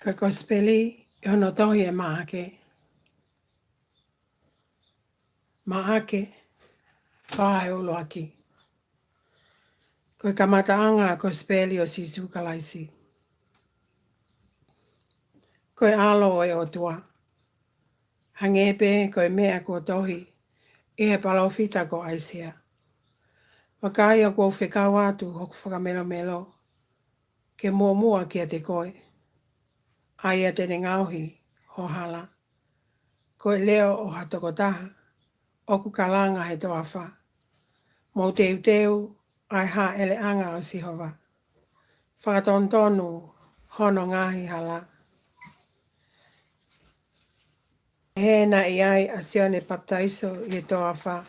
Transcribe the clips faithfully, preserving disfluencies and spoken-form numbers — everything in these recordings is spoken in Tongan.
Ko e Kosipeli ʻi hono tohi ʻe Maʻake. Maʻake, vahe ʻuluaki. Ko e kamataʻanga ʻo e Kosipeli ʻo Sīsū Kalaisi. Ko e ʻAlo ʻo e ʻOtua. Hangē pē ko e meʻa kuo tohi ʻe he palōfita ko ʻAisea. Vakai, ʻoku ou fekau atu hoku fakamelomelo ke muʻomuʻa kiate koe, ʻa ia te ne ngaohi ho hala. Ko e leʻo ʻo ha tokotaha ʻoku kalanga he toafa. Mou teuteu ʻa e hāʻeleʻanga ʻo Sihova. Fakatonutonu hono ngaahi hala. He naʻe ʻi ai ʻa Sione Papitaiso ʻi he toafa,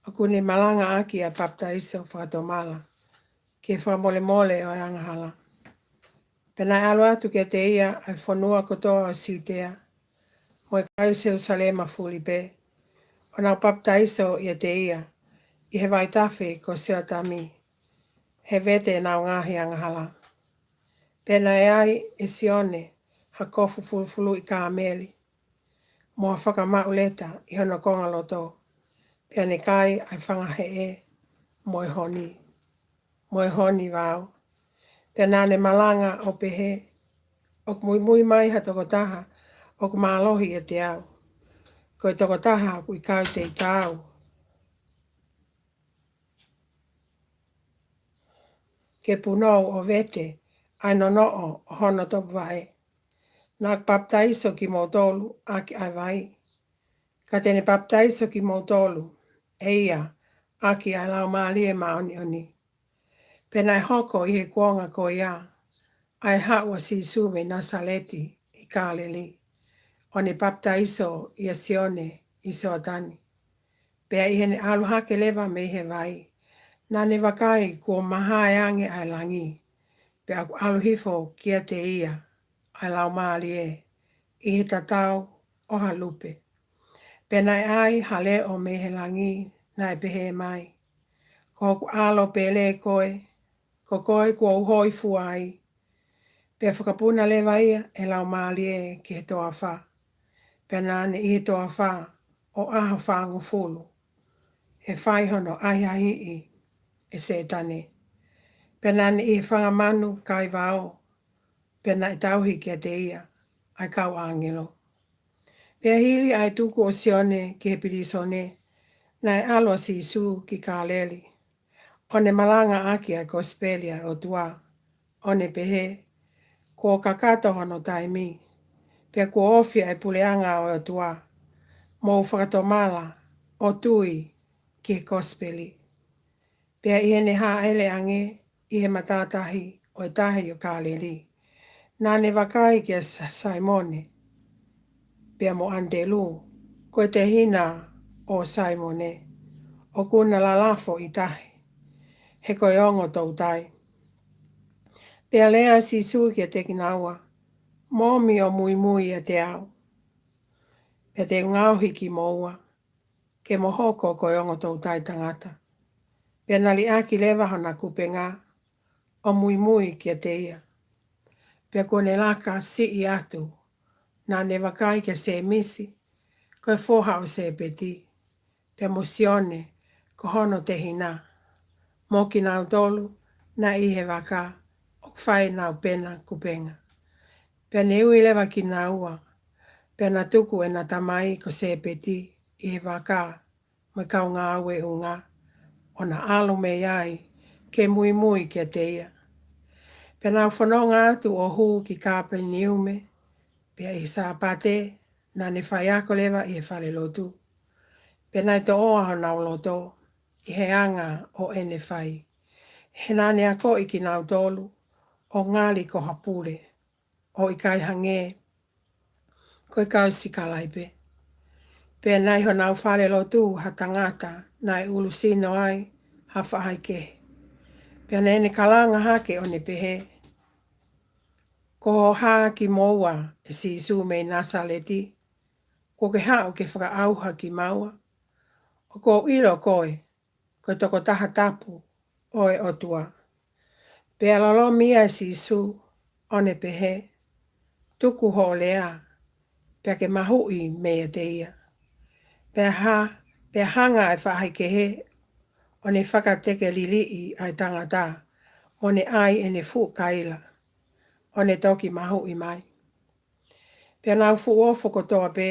ʻoku ne malangaʻaki ʻa e papitaiso fakatomala ki he fakamolemole ʻo e angahala. Pea naʻe ʻalu atu kiate ia ʻa e fonua kotoa ʻo Siutea, mo e kakai ʻo Selusalema fuli pē, ʻo nau papitaiso ʻiate ia ʻi he vaitafe ko Sioatani, he vete ʻenau ngaahi angahala. Pea naʻe ʻai ʻe Sione ha kofu fulufuluʻi kāmeli, mo ha fakamaʻuleta ʻi hono kongaloto, pea ne kai ʻa e fanga heʻe mo e honi, mo e honi vao. Pea naʻa ne malanga ʻo pehē, ʻOku muimui mai ha tokotaha ʻoku mālohi ʻiate au. Ko e tokotaha ʻoku ʻikai te u taau ke punou ʻo vete ʻa e nonoʻo ʻo hono topuvaʻe. Naʻa ku papitaiso kimoutolu ʻaki ʻa e vai, ka te ne papitaiso kimoutolu ʻe ia ʻaki ʻa e Laumālie Māʻoniʻoni. Pea naʻe hoko ʻi he kuonga ko ia ʻa e haʻu ʻa Sīsū mei Nasaleti ʻi Kāleli, ʻo ne papitaiso ʻia Sione ʻi Sioatani. Pea ʻi heʻene ʻalu hake leva mei he vai, naʻa ne vakai kuo mahae ange ʻa e langi, pea ʻoku ʻalu hifo kiate ia ʻa e Laumālie ʻi he tatau ʻo ha lupe. Pea naʻe ʻai ha leʻo mei he langi, naʻe pehē mai, Ko hoku ʻAlo pele koe, ko koe kuo u hōifua ai. Pea fakapuna leva ia ʻe he Laumālie ki he toafa. Pea naʻa ne ʻi he toafa ʻo ʻaho fāngofulu, he fai hono ʻahiʻahiʻi ʻe Sētane. Pea naʻa ne ʻi he fanga manu kai vao, pea naʻe tauhi kiate ia ʻa e kau ʻāngelo. Pea hili ʻa e tuku ʻo Sione ki he pilīsone, naʻe ʻalu ʻa Sīsū ki Kāleli, ʻo ne malangaʻaki ʻa e Kosipeli ʻa e ʻOtua, ʻo ne pehē, Kuo kakato hono taimi, pea kuo ofi ʻa e puleʻanga ʻo e ʻOtua. Mou fakatomala ʻo tui ki he Kosipeli. Pea ʻi heʻene hāʻele ange ʻi he matātahi ʻo e tahi ʻo Kāleli, naʻa ne vakai kia Sa-, Saimone, pea mo ʻAnitelū, ko e tehina ʻo Saimone, ʻoku na lalafo ʻi tahi, he ko e ongo toutai. Pea lea ʻa Sīsū kiate kinaua, Mo ōmi ʻo muimui ʻiate au, pea te u ngaohi kimoua ke mo hoko ko e ongo toutai tangata. Pea na liʻaki leva hona kupenga ʻo muimui kiate ia. Pea kuo ne laka siʻi atu, naʻa ne vakai kia Sēmisi, ko e foha ʻo Sēpeti, pea mo Sione, ko hono tehina, mo kinautolu naʻe ʻi he vaka ʻoku fai ʻenau pena kupenga. Pea ne ui leva kinaua, pea na tuku ʻena tamai ko Sēpeti ʻi he vaka mo e kau ngāue ʻuunga, ʻo na ʻalu mei ai ke muimui kiate ia. Pea nau fononga atu ʻo hū ki Kāpeniume, pea ʻi he Sāpate naʻa ne faiako leva ʻi he falelotu. Pea naʻe toʻoa honau loto ʻi he anga ʻo ʻene fai, he naʻa ne akoʻi kinautolu ʻo ngali ko ha pule, ʻo ʻikai hangē ko e kau sikalaipe. Pea naʻe ʻi honau falelotu ha tangata naʻe ʻulusino ai ha faʻahikehe. Pea naʻa ne kalanga hake ʻo ne pehē, Ko hoʻo hā kimoua, ʻe Sīsū mei Nasaleti, kuo ke haʻu ke fakaʻauha kimaua? ʻOku ou ʻilo koe ko e tokotaha tapu ʻo e ʻOtua. Pea lolomi ia ʻe Sīsū ʻo ne pehē, tuku hoʻo lea, pea ke mahuʻi meiate ia. Pea ha, pea hanga ʻa e faʻahikehe ʻo ne fakatekeliliʻi ʻa e tangata, mo ne ʻai ʻene fuʻu kaila, ʻo ne toki mahuʻi mai. Pea nau fuʻu ofo kotoa pē,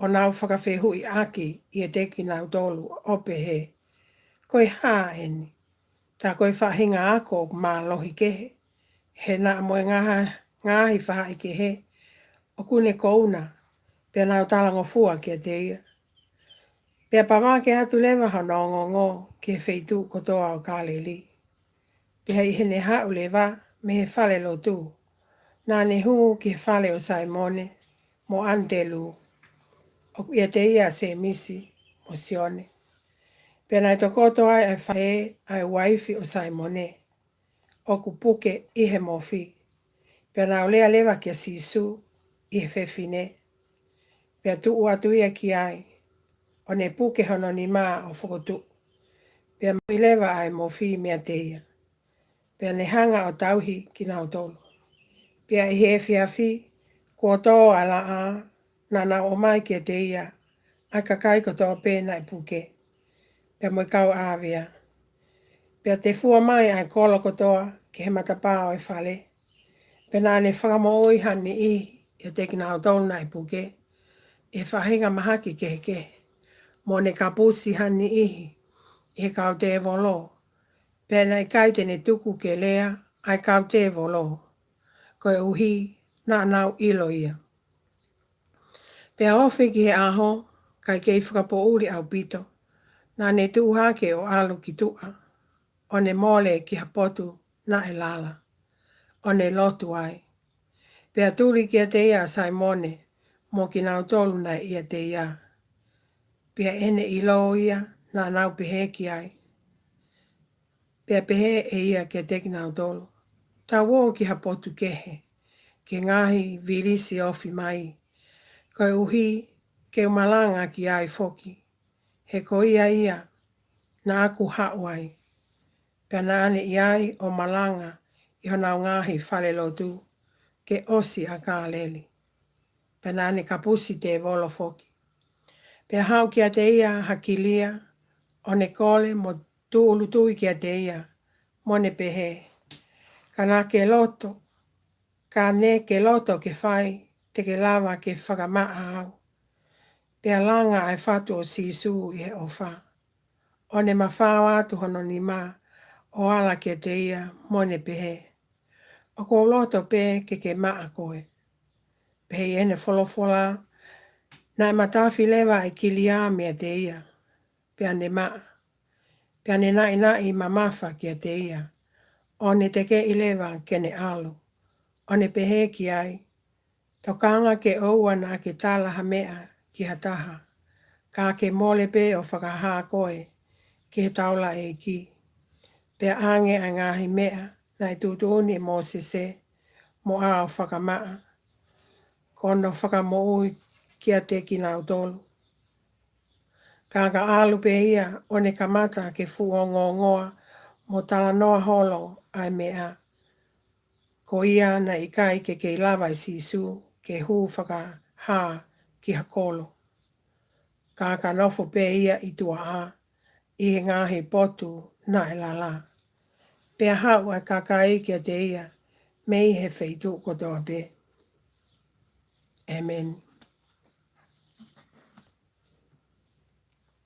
ʻo nau fakafehuʻiʻaki ʻiate kinautolu, ʻo pehē, Ko e hā eni? Tā ko e faʻahinga ako ʻoku mālohi kehe, he naʻa mo e ngaahi, ngaahi faʻahikehe ʻoku ne kouna, pea nau talangofua kiate ia. Pea pavake atu leva hono ongoongo ki he feituʻu kotoa ʻo Kāleli. Pea ʻi heʻene haʻu leva mei he falelotu, naʻa ne hū ki he fale ʻo Saimone mo ʻAnitelū, ʻoku ʻiate ia ʻa Sēmisi mo Sione. Pea naʻe tokoto ai ʻa e faʻē ʻa e uaifi ʻo Saimone, ʻoku puke ʻi he mofi. Pea nau lea leva kia Sīsū ʻi he fefine. Pea tuʻu atu ia ki ai, ʻo ne puke hono nima ʻo fokotuʻu. Pea moʻui leva ʻa e mofi meiate ia. Pea ne hanga ʻo tauhi kinautolu. Pea ʻi he efiafi, kuo tō ʻa e laʻā, naʻa nau ʻomai kiate ia ʻa e kakai kotoa pē naʻe puke, pea mo e kau ʻāvea. Pea tefua mai ʻa e kolo kotoa ki he matapā ʻo e fale. Pea naʻa ne fakamoʻui ha niʻihi ʻiate kinautolu naʻe puke ʻi he faʻahinga mahaki kehekehe, mo ne kapusi ha niʻihi ʻi he kau tēvolo. Pea naʻe ʻikai te ne tuku ke lea ʻa e kau tēvolo, koeʻuhi naʻa nau ʻilo ia. Pea ofi ki he ʻaho, kae kei fakapoʻuli ʻaupito, naʻa ne tuʻu hake ʻo ʻalu ki tuʻa, ʻo ne mole ki ha potu naʻe lala, ʻo ne lotu ai. Pea tuli kiate ia ʻa Saimone mo kinautolu naʻe ʻiate ia. Pea ʻi heʻene ʻilo ia, naʻa nau pehē ki ai. Pea pehē ʻe ia kiate kinautolu, Tau ō ki ha potu kehe, ki he ngaahi vilisi ofi mai, koeʻuhi ke u malanga ki ai foki, he ko ia ia naʻa ku haʻu ai. Pea naʻa ne ʻi ai ʻo malanga ʻi honau ngaahi falelotu, ke ʻosi ʻa Kāleli. Pea naʻa ne kapusi tēvolo foki. Pea haʻu kiate ia ha kilia, ʻo ne kole mo tūʻulutui kiate ia, mo ne pehē, Ka naʻa ke loto, ka naʻa ke loto ke fai, te ke lava ke fakamaʻa au. Pea langa ʻa e fatu ʻo Sīsū ʻi he ʻofa, ʻo ne mafao atu hono nima, ʻo ala kiate ia, mo ne pehē, ʻOku ou loto pē ke ke maʻa koe. Pea ʻi heʻene folofola, naʻe matafi leva ʻa e kilia meiate ia, pea ne maʻa. Pea ne naʻinaʻi mamafa kiate ia, ʻo ne tekeʻi leva ke ne ʻalu, ʻo ne pehē ki ai, Tokanga ke ʻoua naʻa ke tala ha meʻa ki ha taha, ka ke mole pē ʻo fakahā koe ki he taulaʻeiki, pea ʻange ʻa e ngaahi meʻa naʻe tuʻutuʻuni ʻe Mōsese, mo ʻa ʻo fakamaʻa, ko hono fakamoʻui kiate kinautolu. Ka ka ʻalu pē ia, ʻo ne kamata ke fuʻu ongoongoa mo talanoa holo ʻa e meʻa. Ko ia naʻe ʻikai ke kei lava ʻe Sīsū ke hū fakahā ki ha kolo. Ka ka nofo pē ia ʻi tuʻa ʻi he ngaahi potu naʻe lala. Pea haʻu ʻa e kakai kiate ia mei he feituʻu kotoa pē. ʻĒmeni.